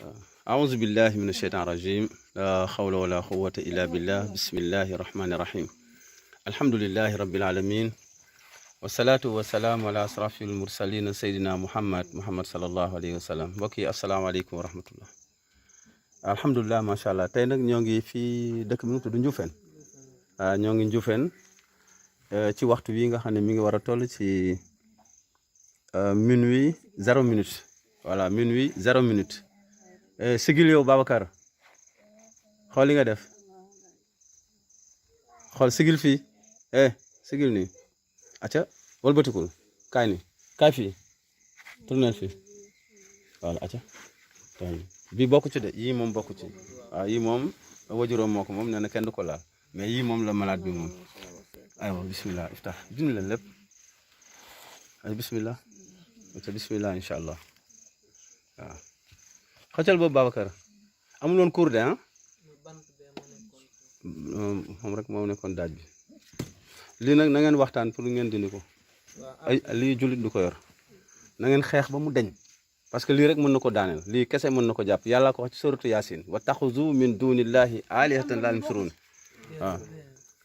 أعوذ بالله من الشيطان الرجيم لا حول ولا قوة إلا بالله بسم الله الرحمن الرحيم الحمد لله رب العالمين والصلاة والسلام على أشرف المرسلين سيدنا محمد صلى الله عليه وسلم mbokki asalaamaaleykum wa rahmatullah alhamdulilah macha allah tey nag ñoo ngi fii dëkk bi nu tudd Ndioufène ñoo ngi Ndioufène ci waxtu wi nga xam ne mi ngi war a toll ci minuit 0 minute voilà minuit 0 minute sigil yow Babacar xool li nga def xool sigil fii sigil nii acca walbatikul kaay ni kaay fii tournel fii voilà acca bii bokku ci de yii moom bokku ci waaw yii moom wajuróom moo ko moom nee na kenn du ko laal mais yii moom la malade bi moom aywa bismillah iftah dindi leen lépp ay bismillah acca bismillah incha allah waaw xëccal boobu Babacar amul woon cours de moom rek moo nekkoon daaj bi lii nag na ngeen waxtaan pour ngeen dindi ko ay lii jullit du ko yor na ngeen xeex ba mu deñ parce que lii rek mën na ko daaneel lii kese mën na ko jàpp yàlla ko wax ci suratu Yaasin wa taxuzu min dunillahi alihatan laa yamsurun waaw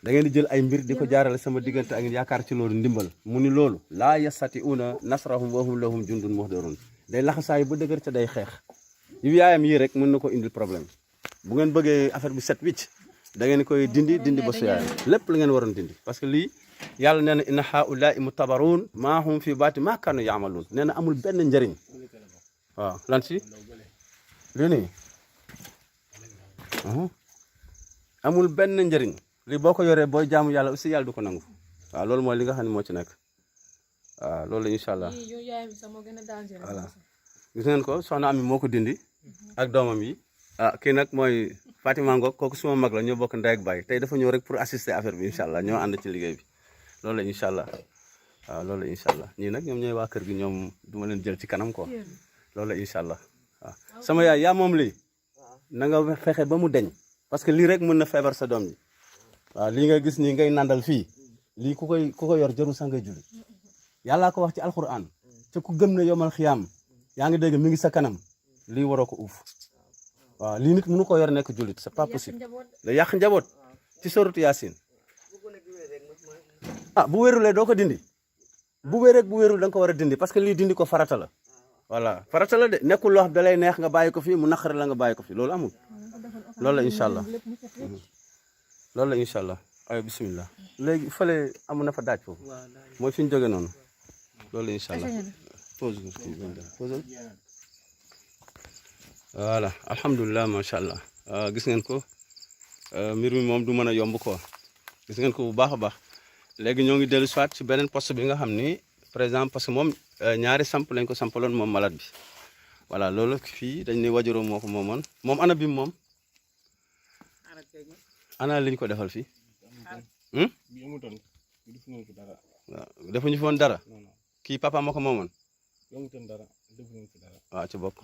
da ngeen di jël ay mbir di ko jaarale sama diggante ak yaakaar ci loolu ndimbal mu ni loolu laa yastati'una nasrahum wa hum lahum jundun muhdarun day laxasaay ba dëgër ca day xeex yu yaayam yii rek mën na ko indil problème bu ngeen bëggee affaire bi set wicc da ngeen koy dindi ba su yaayam lépp la ngeen waroon dindi parce que lii yàlla nee na inna haa'ulaa'i muttabaruun maa hum fi baati maa kaanu yaamaluun nee na amul benn njëriñ waaw lan si lii nii amul benn njëriñ lii boo ko yoree booy jaamu yàlla aussi yàlla du ko nangu waaw loolu mooy li nga xam ne moo ci nekk waaw loolu incha allah voilà gis ngeen ko soxna Ami moo ko dindi ak doomam yi kii nag mooy Fatima Ngok kooku suma mag la ñoo bokk ndey ak baay tey dafa ñëw rek pour assister affaire bi incha allah ñoo ànd ci liggéey bi loolu la incha allah waaw loolu la incha allah ñii nag ñoom ñooy waa kër gi ñoom du ma leen jël ci kanam quoi loolu la incha allah waaw sama yaay yaa moom lii na nga fexe ba mu deñ parce que lii rek mën na feebar sa doom ji waaw lii nga gis nii ngay nandal fii lii ku ko yor jarul sax ngay julli yàllaa ko wax ci alquran te ku gëm ne yomal xiyaam yaa ngi dégg mi ngi sa kanam lii waroo ko uuf waaw lii nit mënu ko yor nekk jullit c'est pas possible da yàq njaboot ci soratu Yaasin bu wérulee doo ko dindi bu wér rek bu wérul da nga ko war a dindi parce que lii dindi ko farata la voilà farata la de nekkul loo xam da lay neex nga bàyyi ko fi mu naqari la nga bàyyi ko fi loolu amul loolu la incha allah loolu la incha allah ay bismillah léegi fële amu na fa daaj foofu mooy fi ñu jóge noonu loolu la incha allah voilà alhamdulilah macha allah gis ngeen ko mbir mi moom du mën a yomb quoi gis ngeen ko bu baax a baax léegi ñoo ngi dellu soit ci beneen poste bi nga xam ni par exemple parce que moom ñaari samp lañ ko sampaloon moom malade bi voilà loolu fii dañ ne wajuróom moo ko moomoon moom ana bi moom ana liñ ko defal fii waaw defuñu fi woon dara kii papa moo ko moomoon waaw ci bokk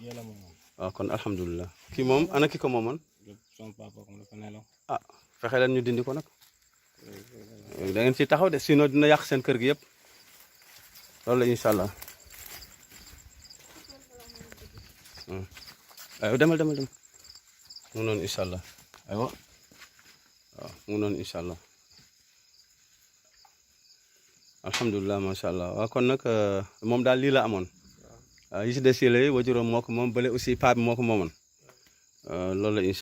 waaw kon alhamdulilah kii moom ana ki ko moomoon fexe leen ñu dindi ko nag da ngeen ci taxaw de sinon dina yàq seen kër gi yëpp loolu la incha allah aywa demal mu noonu incha allah aywa waaw mu noonu incha allah alhamdulilah macha allah waaw kon nag moom daal lii la amoon yi ci des yi wajuróom moo ko moom bële aussi paa bi moo ko moomoon loolu la